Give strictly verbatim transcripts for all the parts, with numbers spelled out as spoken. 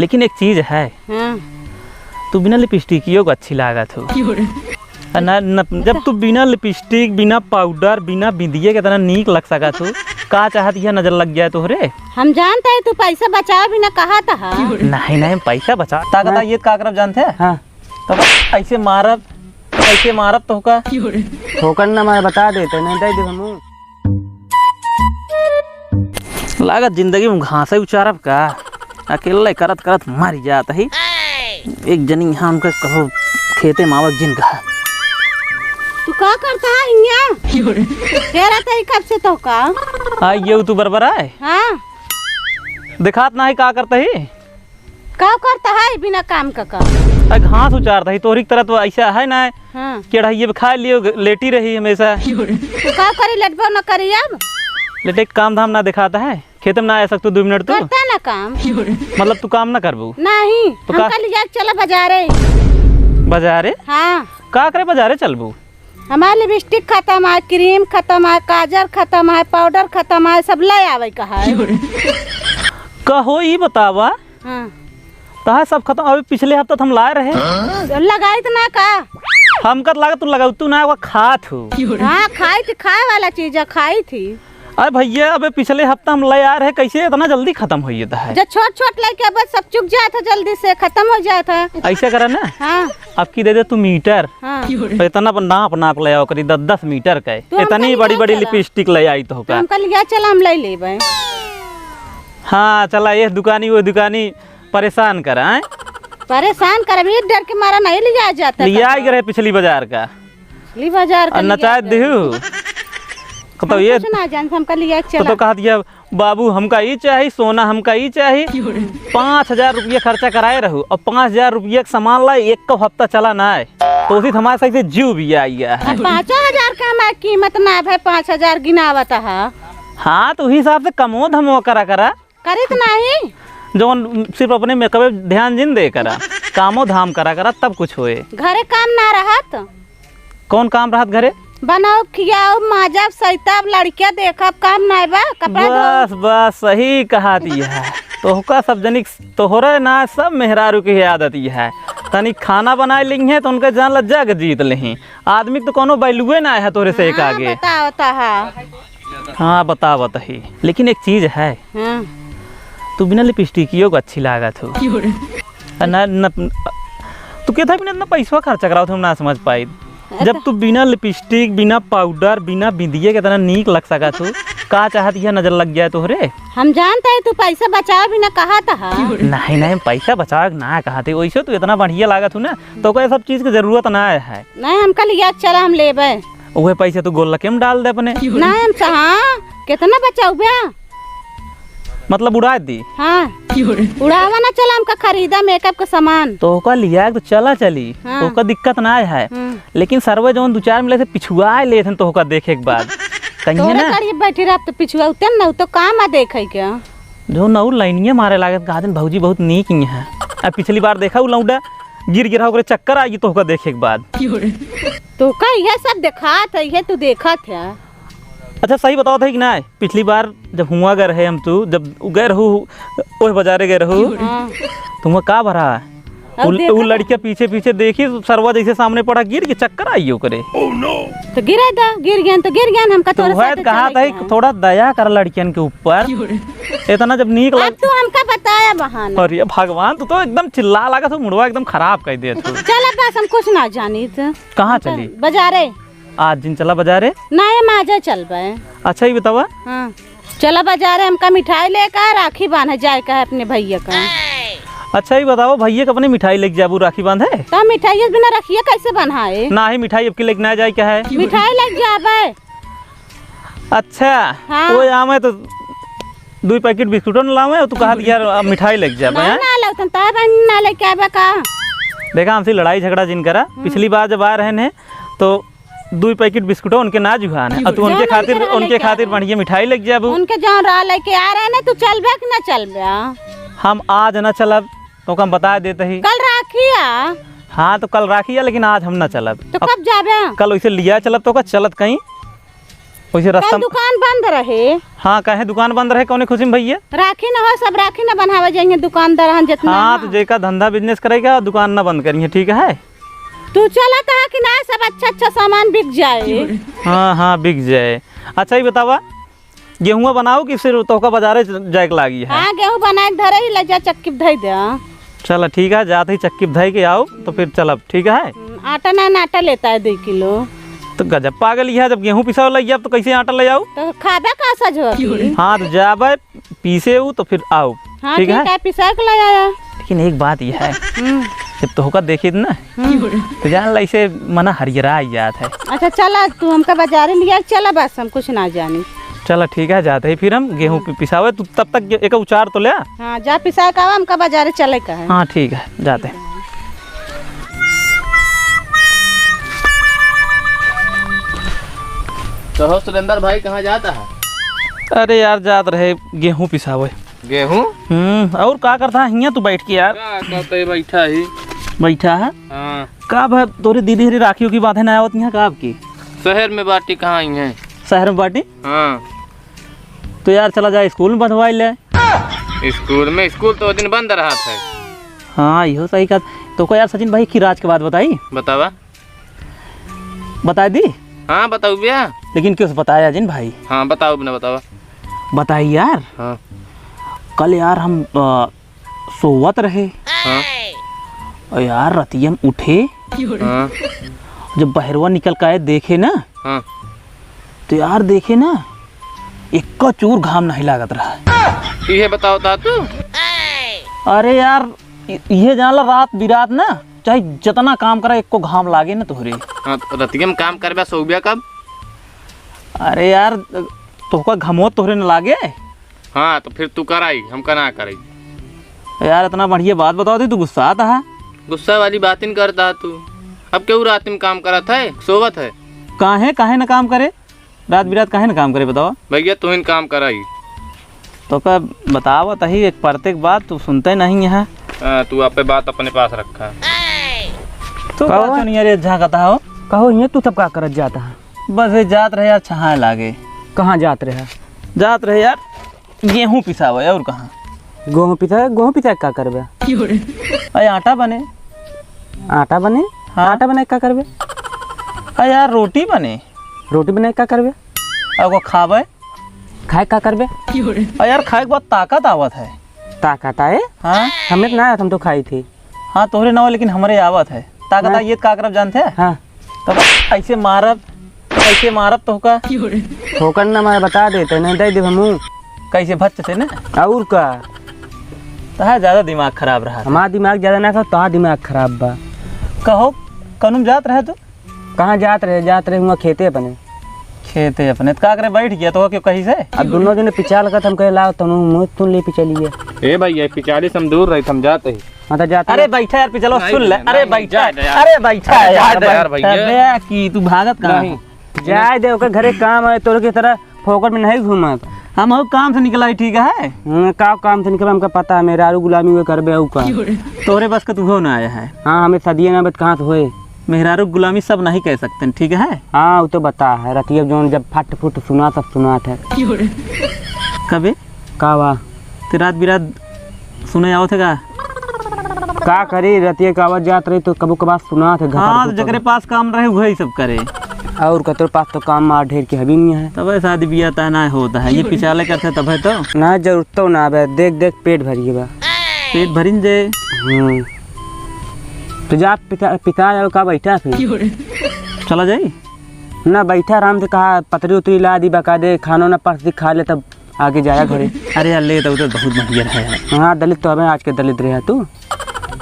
लेकिन एक चीज है, हाँ। तू बिना लिपस्टिकियो को अच्छी लागत हो। आ ना, न, जब तू बिना लिपस्टिक, बिना पाउडर, बिना बिंदिये के इतना नीक लग सकत हो, का चाहत यह नजर लग जाए तोहरे? हम जानते हैं तू पैसा बचावे बिना कहत ह। नहीं, नहीं, हम पैसा बचा। ताकत हाँ। आई, ये का करब जानते हैं? हाँ। तो ऐसे मारब, ऐसे मारब तोहका। ठोकर ना मार, बता देते, नहीं दे दे हमू। लागत जिंदगी में घासे उचारब का, अकेले करत करत मर जात ही। एक जनी यहाँ उनका कहो खेते में आवत जिन कहा। तू का करता है हियाँ? हेरा तई कब से तोहका? आ, ये तू बरबर आए? हाँ। दिखात ना है का करता ही? का करता है बिना काम का काम? अरे घास उचारता ही, तोहरी की तरह तो ऐसा है ना, हाँ। केढ़ाइए पे खा लियो, लेटी रही हमेशा। तो का करी, लेटबो न करी अब? लेटे के काम धाम ना दिखाता है, खेत में ना आ सकतू दो मिनट तू? करता ना काम। मतलब तू काम ना करबू? नहीं, तो का? हमका लिया के चला बाजारे। बाजारे? हाँ। का करे बाजारे चलबू? हमार लिपस्टिक खतम है, क्रीम खतम है, काजल खतम है, पाउडर खतम है, सब ले आवे का है। कहो ई बतावा, हाँ। तहार सब खतम, अबे पिछले हफ्ता त हम लाए रहे। लगाइत ना का? हमका त लागत तू लगावतू ना, वो खात हो। हाँ, खाई थी, खाए वाला चीज है, खाई थी। अरे भैया, अबे पिछले हफ्ता हम ले आए रहे, कैसे इतना जल्दी खतम हो जाता है? जब छोट छोट लइके अब सब चुक जात है, जल्दी से खतम हो जात है। ऐसे करा ना, हाँ। अब की दे दे तू मीटर, हाँ। तो इतना पर नाप नाप ले आओ करी, दस दस मीटर का है। तू हमका इतनी लिया बड़ी बड़ी चला। लिपस्टिक ले आई तो तू का? हमका लिया चला, हम ले लेबे। हाँ, चला, ये दुकानी, वो दुकानी परेशान करा, हैं? परेशान करब, ये डर के मारा नहीं लिया जाता लिया था। ही रहे पिछली बाजार का। पिछली बाजार का और लिया नचाए जाता। दिहू। कतौ हम ये कुछ ना जान, हमका लिया तो, चला। तो कहा दिया, "बाबू, हमका ई चाही, सोना हमका ई चाही।" पाँच हजार रुपया खर्चा कराए रहू और पाँच हजार रुपया के सामान लाए, एक को हफ्ता चला ना है, तो उसी हमारे सही से जीव भी आई है। अब पाँचों हजार का हमारे कीमत ना है, पाँच हजार गिनावत है। हाँ, तो उही हिसाब से कमो धमो करा करा। करित नाही। जौन सिर्फ अपने मेकअप पे ध्यान जिन दे करा, कामो धाम करा करा, तब कुछ होए। घरे काम ना रहत? कौन काम रहत घरे? बनाओ, खियाओ, माजब, सैतब, लड़किया देखब, काम नाय बा, कपड़ा धोओ। बस, बस, सही कहा दिया। तोहका सब जनिक, तोहरे ना, सब मेहरारू के आदत ये है। तनी खाना बनाए लिहे तो उनका जान लज्जा के जीत लिही। आदमी के तो कोनो वैल्यूए ना है तोहरे से एक हाँ, आगे। बताओ तो हाँ। हाँ, बतावत ही। लेकिन एक चीज है, हाँ। तू बिना लिपस्टिकियो को अच्छी लागत हो। क्यों रे? आ, ना, ना, तू कहता बिना इतना पैसवा खर्चा करावत हो, हम ना समझ पाई। अच्छा। जब तू बिना लिपस्टिक, बिना पाउडर, बिना बिंदिये के इतना नीक लग सकत हो, का चाहत यह नजर लग जाए तोहरे? हम जानते हैं तू पैसा बचावे बिना कहत ह। नहीं, नहीं, हम पैसा बचावे के ना कहत ही, वैसे तू इतना बढ़िया लागत हो ना, तो कोई सब चीज की जरूरत ना है। नहीं, हमका लिया चला, हम लेबे। उहे पैसा तू गोलके में डाल दे अपने। ना, हम स-, हाँ, कितना बचाउबे? मतलब उड़ा दी? हाँ। उड़ावा ना चला, हमका खरीदा मेकअप का सामान। तो ओका लिया के तो चला चली, हाँ। ओका दिक्कत ना है। हम्म। लेकिन सरवे जौन दू चार मिले से पिछुआ लेत हन तो ओका देखे के बाद। कहिए तोरे ना। करीब बैठी रहब तो पिछुआ उतन ना, तो काम आ देखे के। जो नौ लाइनिया मारे लागत, कहा दिन भौजी बहुत नीक ही है। अब पिछली बार देखा उ लौंडा गिर गिरा ओकरे चक्कर आई तो ओका देखे के बाद। तो का यह सब देखात है, यह तू देखत है? अच्छा, सही बतावत है कि ना, पिछली बार जब हुआ गए रहे हम, तू जब गए रहू, ओह बाजारे गए रहू, हाँ। तो हुआ का भरा? अब उ, देखा उ ना। लड़किया पीछे पीछे देखी, सरवा जैसे सामने पड़ा, गिर के चक्कर आई ओकरे। तो गिरे दा, गिर गयन तो गिर गयन, हमका तो तोरे वह साथे कहा चले था के कि है। थोड़ा दया कर लड़कियन के ऊपर। इतना जब नीक अब लग तू हमका बताया बहाना। अरे भगवान, तू तो एकदम चिल्ला लागत हो, मुड़वा एकदम खराब कर देत हो। चल अब बस, हम कुछ ना जानी तो। कहाँ चली? बाजारे। आज जिन चला बाजारे? ना, ये माजा चलबे। अच्छा, ये बतावा। हाँ। चला बाजारे, हमका मिठाई लेकर राखी बांधे जाए का है अपने भैया का। अच्छा, ये बतावा, भैया का अपने मिठाई लेके जाबू राखी बांधे? तो मिठाई बिना रखिए कैसे बन्हाए? ना ही मिठाई अब की लेके ना जाए का है। मिठाई लेके जाबे। अच्छा, हाँ। तो आवे तो दुई पैकेट बिस्कुटो न लावे, तू कहा यार, अब मिठाई लेके जाबे, ना, हैं? ना लौटन, तार बहन ना लेके आबे का? देखा, हमसे लड़ाई झगड़ा जिन करा। हम्म। पिछली बार जब आ रहे हैं, तो दुई पैकेट बिस्कुटो उनके ना जुहान है, और तू उनके जाना खातिर, जरा उनके लेके खातिर आवे। बढ़िया मिठाई लेके जाबू। उनके जौन रहा लेके आ रहे हैं ना, तू चलबे कि ना चलबे? हम आज ना चलब, तो हम बता देते ही। कल राखी आ। हाँ, तो कल राखी है, लेकिन आज हम ना चलब। तो अब कब जाबे? कल वैसे लिया चलब, तो का चलत कहीं? वैसे रास्ता कल में दुकान बंद रहे। हाँ, काहे दुकान बंद रहे? कौने खुशी में भैया? राखी न हो, सब राखी न बन्हावे जाइहैं दुकानदार हन जितना हाँ, हैं। तो जेका धंधा business करेगा, दुकान न बंद करिहैं, ठीक है? तू चलत है कि ना, सब अच्छा अच्छा सामान बिक जाए। हाँ, हाँ, बिक जाए। अच्छा, ई बतावा, गेहुआ बनाओ कि फिर तोहका बाजारे ज-, जाए के लागी है? हाँ, गेहूँ बनाए के धरे ही, ले जा चक्की पे धई दे। चला ठीक है, जात ही चक्की पे धई के आओ तो फिर चलब, ठीक है? हम्म, आटा ना, ना, आटा लेता है दो किलो। तो गजब पागल ही है, जब गेहूँ पिसावे लग जाब तो कैसे आटा ले आओ? तो खाबे का सजवा की? हाँ, तो जाबे पीसे उ तो फिर आओ, हाँ, ठीक ठीक है? है, पिसा के ले आया। लेकिन एक बात ये है, हम्म। जब तोहका देखी ना, हम्म। तो जान ला, इसे मना हरियरा जात है। अच्छा, चला, तू हमका बाजारे लिया, चला, बस हम कुछ ना जानी। चला, ठीक है, जाते ही फिर हम गेहूँ पि-, पिसावे, तू तब तक एक उचार तो ले। हाँ, जा पिसा के आवा, हमका बाजारे चले का है। हाँ, ठीक है, जाते हैं। कहो सुरेंद्र भाई, कहाँ जाता है? अरे यार, जात रहे गेहूँ पिसावे। गेहूँ? हम्म, और का करता है हियाँ तू बैठ के यार? का करते, बैठा ही। बैठा है? हाँ। का भा, तोरे दीदी हरी राखियों की बात है ना आवत यहाँ का आपकी? शहर में बाटी कहाँ आई हैं? शहर में बाटी? हाँ। तो यार चला जाए स्कूल में बंधवाई ले। स्कूल में? स्कूल तो वो दिन बंद रहा था। हाँ, इहो सही कहा। तो को यार सचिन भाई की राज के बात बताई? बतावा। बताई दी? हाँ, बताऊ भैया। लेकिन क्यों से बताया जिन भाई? हाँ, बताओ, अपने बतावा। बताई यार। हाँ। कल यार हम, अ, सोवत रहे। हाँ। और यार रतिया में उठे। हाँ। जब बहरवा निकल के आए देखे ना। हाँ। तो यार देखे ना, इक्का चूर घाम नहीं लागत रहा। इहे बताओ ता तू। अरे यार, इ-, इहे जान ला रात बिरात ना, चाहे जितना काम करा, इक्को घाम लागे ना तोहरे। हाँ, तो रतिया में काम करबे, सोबिया कब? अरे यार, तोहका घमो तोहरे न लागे? हाँ, तो फिर तू कराई, हमका ना कराई। यार, इतना बढ़िया बात बताओ थी, तू गुस्सा आता है। गुस्सा वाली बात ही नहीं करता तू। अब केहू रात में काम करत है, सोवत है? काहे, काहे न काम करे? रात बिरात काहे न काम करे, बताओ? भैया, तू ही काम कराई। तो का बतावत ही एक परतेक बात, तू सुनते नहीं है। हाँ, तू आपे बात अपने पास रखा। तो कहो। बात सुनिए रे, झांकता हो। कहो, ये तू तब का करत जाता है? बस ये जात रहे यार, छहाए लागे। कहाँ जात रहे? जात रहे यार, गेहूँ पिसावे, और कहाँ? गेहूँ पिसा, गेहूँ पिसा का करबे? अरे आटा बने। आटा बने? हाँ। आटा बने का करबे? अरे यार, रोटी बने। रोटी बने का करबे? और वो खावे? खाए का करबे? अरे यार, खाए के बाद ताकत आवत है। ताकत आए? हाँ। हमें तो ना आया, हम तो खाई थी। हाँ, तोहरे ना हो, लेकिन हमरे आवत है। ताकत हाँ। आई, ये का करब जानते हैं? हाँ। तो ऐसे मारब, ऐसे मारब तोहका। ठोकर ना मारे, बता देते, नहीं दे देब हमू। कैसे भच्च से ना? और का? तोहार ज्यादा दिमाग खराब रहा। हमार दिमाग ज्यादा ना खराब, तोहार दिमाग खराब बा। कहो, कनुम जात रहे तू? कहाँ जात रहे? जात रहे हुआ खेते अपने। खेते अपने? तो का करे, बैठ गया तो क्यों कहीं से? अब दोनों जने पिछा लगत, हम कहे, "लाओ, तनु मुँह तुम ले पिछा लिए।" ए भाई, ये पिछाड़ी से हम दूर रही, हम जाते ही। हाँ, तो जाते अरे हैं। बैठा यार, पिछलो नहीं, सुन ले। नहीं, अरे नहीं, बैठा, जाए दे यार। अरे बैठा अरे यार, जाए दे यार भैया। अबे की तू भागत कहाँ नहीं। है? जाए दे, ओकर घरे काम है, तोरे की तरह फोकट में नहीं घूमत। हम हो काम से निकला ही ठीक है। हम्म, का काम से निकला, हमका पता है, मेहरारू गुलामी हुए करबे, अउ का। तोरे बस का तू हो ना आया है। हाँ, हमें सदिये ना बत कहाँ से होए। मेहरारू गुलामी सब नहीं कह सकते, ठीक है? हाँ, वो तो बता है, रतिया जौन जब फट फुट सुना, सब सुनात है। कबे? का बा? ते रात बिरात सुने आवत है का? का करी, रतिया के आवाज जात रही तो कबो कबार सुनात है, घटर हाँ, तो घुटर। जकरे पास काम रहे, वही सब करे। और कतरे पास तो काम मार ढेर के हबी नहीं है। तबे शादी बियाह तय ना होता है, ये पिछाले करते तबे तो। ना, जरूरत तो ना बे, देख देख पेट भर गया बा। पेट भरिन जे। हम्म। तो जा पिता, पिता जाओ का बैठा फिर? चला जाई? ना, बैठा आराम से, कहा पतरी उतरी ला दी, बका दे, खानो ना परस दी, खा ले, तब आगे जाया घरे। अरे यार, ले तो उधर बहुत बढ़िया रहे यार। हाँ, दलित तो हमें आज के दलित रहे तू।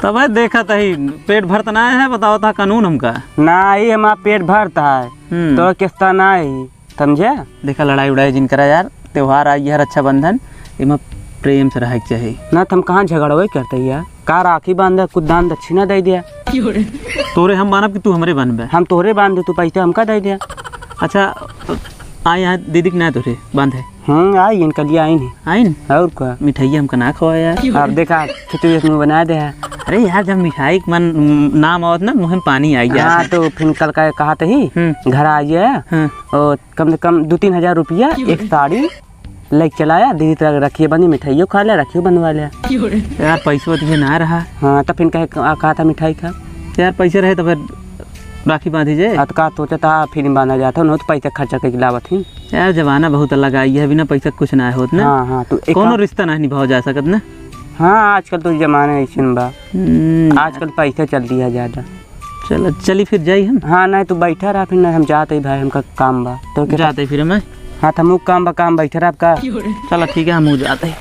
तब है देखा तही, पेट भरत ना है, बताओ ता कानून हमका। ना, ये हमारा पेट भरता है, हम्म। तो किस्ता ना है। समझे? देखा, लड़ाई उड़ाई जिन करा यार, त्योहार आई है रक्षाबंधन, इमा प्रेम से रहे के चाही। ना, तो हम कहाँ झगड़वे करते यार, का राखी बांधे, कुछ दान दक्षिणा दे दिया। तोरे हम मानब कि तू हमरे बनबे? हम तोहरे बांधे, तू पैसा हमका दे दिया। अच्छा, आ यहाँ दीदी के ना तोरे बांधे? हम्म, आई इनका लिए आई नहीं। आई न? और का? मिठाइया हमका ना खवाया यार। अब देखा, खिचड़ी मुँह बना दे है। अरे यार, जब मिठाई के मन, नाम आवत ना, मुँह में पानी आई जात हाँ, है। तो फिर कल का कहा तो ही, हम्म। घर आ गया। हाँ। और कम से कम दो तीन हजार रुपया, एक साड़ी लेके चलाया, दीदी तरह रखिए बनी, मिठाइयों खा ले, रखियो बनवा ले। यार, पैसों तो ये ना रहा। हाँ, तो फिर कहे, आ, कहा था मिठाई खा। यार, पैसे रहे तो फिर राखी बांधी जाए। आ, तो का सोचा था, फिर बांधा जाता, न तो पैसा खर्चा करके लावत ही। यार, जमाना बहुत अलग आई है, बिना पैसा कुछ ना होत ना। हाँ, हाँ, तो एक कोनो काम रिश्ता ना निभाव जा सकत ना। हाँ, आजकल तो जमाना ऐसन बा। हम्म। आजकल पैसा चल दिया ज्यादा। चलो, चली फिर जाई हम। हाँ, नहीं, तू बैठा रहा, फिर ना हम जाते ही भाई, हमका काम बा। तो क्या जाते फिर मैं। हाँ, तो हमू काम बा, काम बैठा रहा आपका। चलो, ठीक है, हम जाते ही।